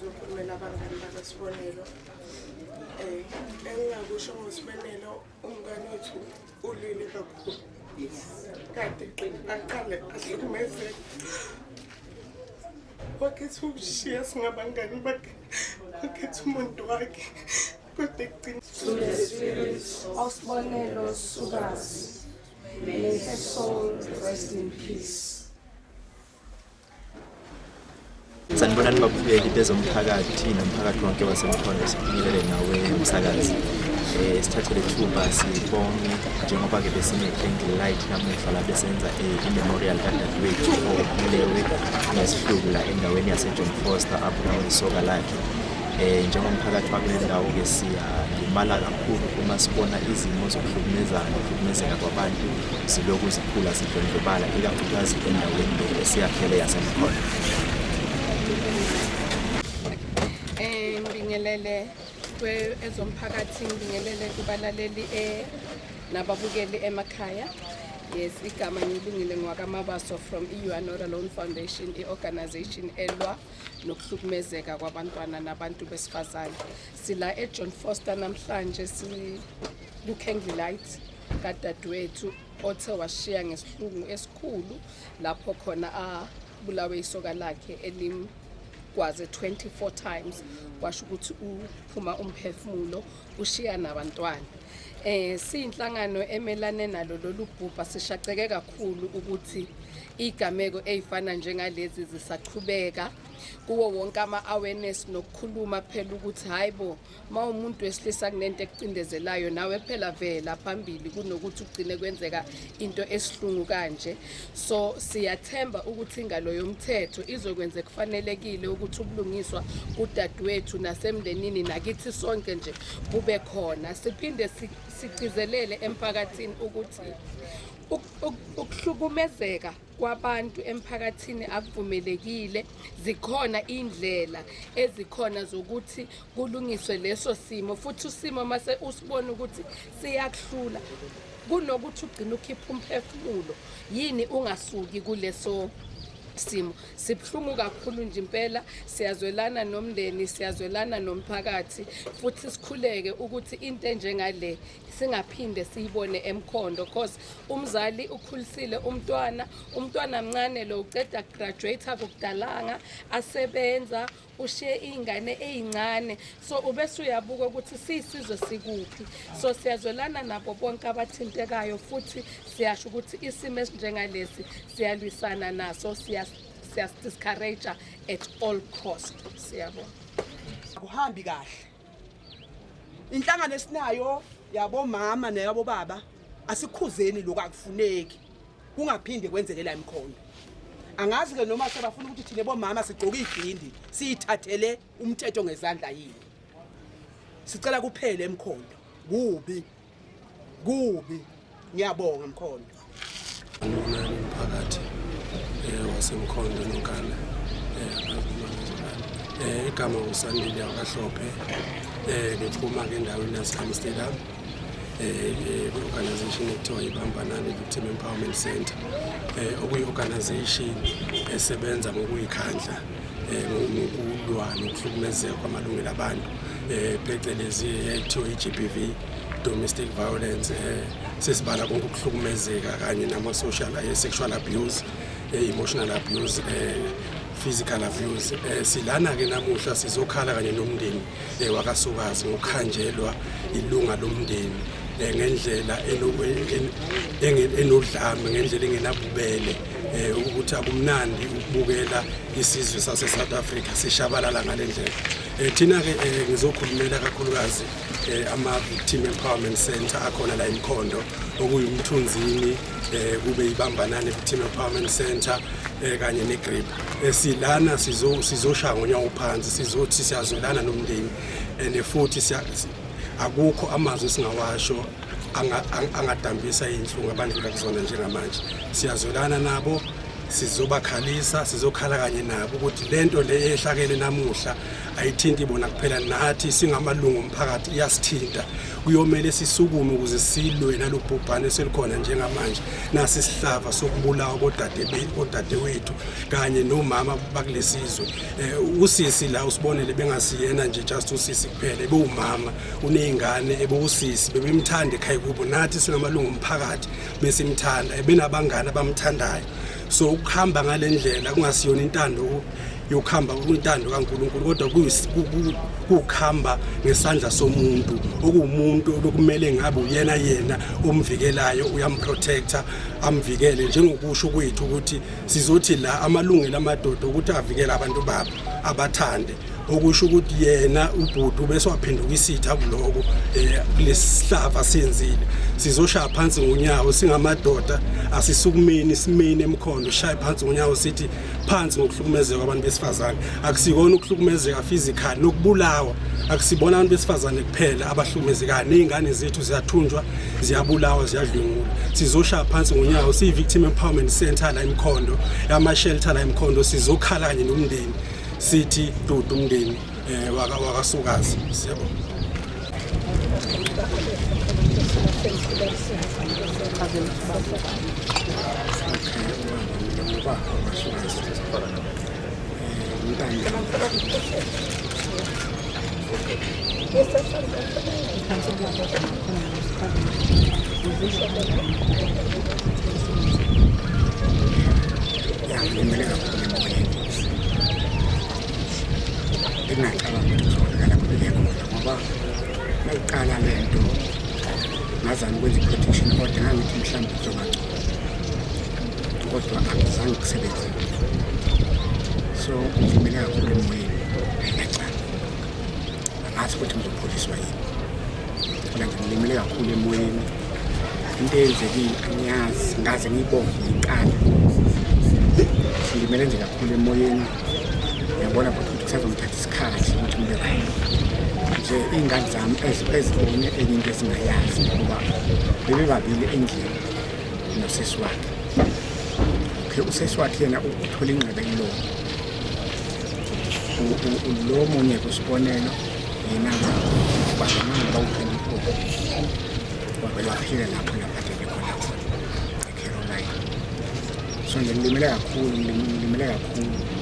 ngizokhulumela abangani bakaSibonelo. Engingakusho ngoSibonelo, umngane wethu ulwile kakhulu. Kade aqale ahlukumezeke. Wakhetha ukushiya singabangani bakhe, wakhetha umuntu wakhe. Kodwa ekugcineni To the spirit of Sibonelo Sukazi, may her soul rest in peace. Sanibonani babukeli bezomphakathi nomphakathi wonke waseMkhondo, sibingelele nawe msakazi. Sithathe le thuba sibonge njengoba-ke besine-candle light namuhla la besenza i-memorial kadadewethu obulewe ngesihluku la endaweni yase-John Foster, abulawe isoka lakhe. Njengomphakathi wakule ndawo-ke siyalimala kakhulu uma sibona izimo zokuhlukumezana nokuhlukumezeka kwabantu zilokhu zikhula zidlondlobala, ikakhulukazi endaweni le esiyakhele yaseMkhondo. Ngibingelele ezomphakathi, ngibingelele kubalaleli nababukeli emakhaya. Yes, igama ngilungile ngwakaMabaso from i-You Are Not Alone Foundation, i-organization elwa nokuhlukumezeka kwabantwana nabantu besifazane. Sila eJohn Foster namhlanje si ku-candle light kadadewethu othe washiya ngesihlungu esikhulu lapho khona abulawe isoka lakhe elimgwaze 24 times, kwasho ukuthi uphuma umphefumulo, ushiya nabantwana. Siyinhlangano emelane nalo lolu bhubha, sishaqeke kakhulu ukuthi igameko ey'fana njengalezi zisachubeka kuwo wonke ama-awareness nokukhuluma phela ukuthi hayi bo, uma umuntu wesilisa kunento ekucindezelayo nawe phela vela phambili kunokuthi ugcine kwenzeka into esihlungu kanje. So siyathemba ukuthi ingalo yomthetho izokwenza kufanelekile ukuthi ubulungiswa kudadewethu nasemndenini nakithi sonke nje bube khona. Siphinde sigcizelele emphakathini ukuthi ukuhlukumezeka kwabantu emphakathini akuvumelekile. Zikhona indlela ezikhona zokuthi kulungiswe leso simo, futhi usimo mase usibona ukuthi siyakuhlula, kunokuthi ugcine ukhipha umphefumulo, yini ungasuki kuleso simo. Sibuhlungu kakhulu nje impela, siyazwelana nomndeni, siyazwelana nomphakathi, futhi sikhuleke ukuthi into enjengale singaphinde siyibone eMkhondo, cause umzali ukhulisile umntwana, umntwana mncane lo, uceda graduate akudalanga asebenza, ushiye iy'ngane ey'ncane. So ubese uyabuka ukuthi siyisizwe sikuphi. So siyazwelana nabo bonke abathintekayo, futhi siyasho ukuthi isimo esinjengalesi siyalwisana naso, siyasi-discourage at all cost. Siyabonga. Akuhambi kahle. Inhlangano esinayo yabomama neyabobaba, asikhuzeni lokhu, akufuneki kungaphinde kwenzeke la eMkhondo. Angazi ke noma sebafuna ukuthi thina bomama sigqoke igindi siyithathele umthetho ngezandla yini. Sicela kuphele eMkhondo, kubi kubi. Ngiyabonga Mkhondo. Sanibonani umphakathi waseMkhondo nonkana, igama uSandile wakaHlophe, ngiphuma ke endaweni yaseAmsterdam, kwi-organization ekuthiwa iBambanani Victim Empowerment Center, okuyi-organization esebenza ngokuyikhandla ngokulwa nokuhlukumezeka kwamalungelo abantu, phecelezi ekuthiwa i-GBV, domestic violence, sesibala konke ukuhlukumezeka kanye nama-social, sexual abuse, emotional abuse, physical abuse. Silana ke namuhla sizokhala kanye nomndeni wakaSukazi ngokuhanjelwa ilunga lomndeni ngendlela enodlame, ngendlela engenabubele, ukuthi akumnandi ukubukela isizwe sase South Africa sishabalala ngalendlela. Thina ke ngizokhulumela kakhulukazi ama Victim Empowerment Center akhona la eMkhondo, okuyumthunzini, kube iBambanani Victim Empowerment Center kanye neGrip. Silana sizoshaya ngonyawo phansi, sizothi siyazwelana nomndeni and futhi akukho amazwi singawasho angadambisa inhlungu abandlula kuzona njengamanje. Siyazwelana nabo. Sizobakhalisa, sizokhala kanye nabo ukuthi lento le ehlakele namuhla ayithinti bona kuphela, nathi singamalungu omphakathi iyasithinta. Kuyomele sisukume ukuze silwe nalobhubhane eselikhona njengamanje, nasi isihlava sokubulawa kodadewethu kanye nomama bakulesizwe. Usisi la usibonele bengasiyena nje just usisi kuphela, ebewumama uney'ngane, ebewusisi bebemthanda ekhaya kubo, nathi singamalungu omphakathi besimthanda, ebenabangani abamthandayo. So ukuhamba ngale ndlela kungasiyona intando yokuhamba intando kaNkulunkulu, kodwa kukhamba ngesandla somuntu, okuwumuntu obekumele ngabe uyena yena omvikelayo, uyamprotector, amvikele. Njengokusho kwethu ukuthi sizothi la amalungelo amadoda ukuthi avikele abantu babo abathande, okusho ukuthi yena ubhuti bese waphenduka isitha kuloko kulesihlava senzile. Sizoshaya phansi ngonyawo singamadoda, asisukumeni simeni emkhondo, shaye phansi ngonyawo sithi phansi ngokuhlukumezeka kwabantu besifazane. Akusikona ukuhlukumezeka physical nokubulawa, akusibona abantu besifazane kuphela abahlukumezekayo, nezingane zethu ziyathunjwa, ziyabulawa, ziyadlwengulwa. Sizoshaya phansi ngonyawo siyi-Victim Empowerment Center la eMkhondo, yama-shelter la eMkhondo, sizokhala kanye nomndeni sithi dudu umndeni wakaSukazi. Siyabonga. Yangilimele kakhulu emoyeni, bengingacabanga ukuthi kuzofika lapho beke khona, ngoba mayiqala le nto ngazama ukwenza i-protection order, ngangithi mhlawumbe kuzoba ngcono, kodwa akuzange kusebenze lutho. So ngilimele kakhulu emoyeni, ayinacala, angazi ukuthi ngizopholiswa yini, kodwa nje ngilimele kakhulu emoyeni. Into eyenzekile angiyazi, ngaze ngiyibonge ngiyiqala. Ngilimele nje kakhulu emoyeni, ngiyabona futhi ukuthi kusazongithatha isikhathi ukuthi ngibe right. Nje iy'ngane zami ezibone enye into ezingayazi, ngoba bebebabili endlini nosesi wakhe. Okay, usesi wakhe yena uthole ingxebe kulona, lo munye kusibonelo yena-ke bazamanga bawu-24 wavele waphila lapho lapho khona khona eCaroline. So nje ngilimele kakhulu, ngilimele kakhulu.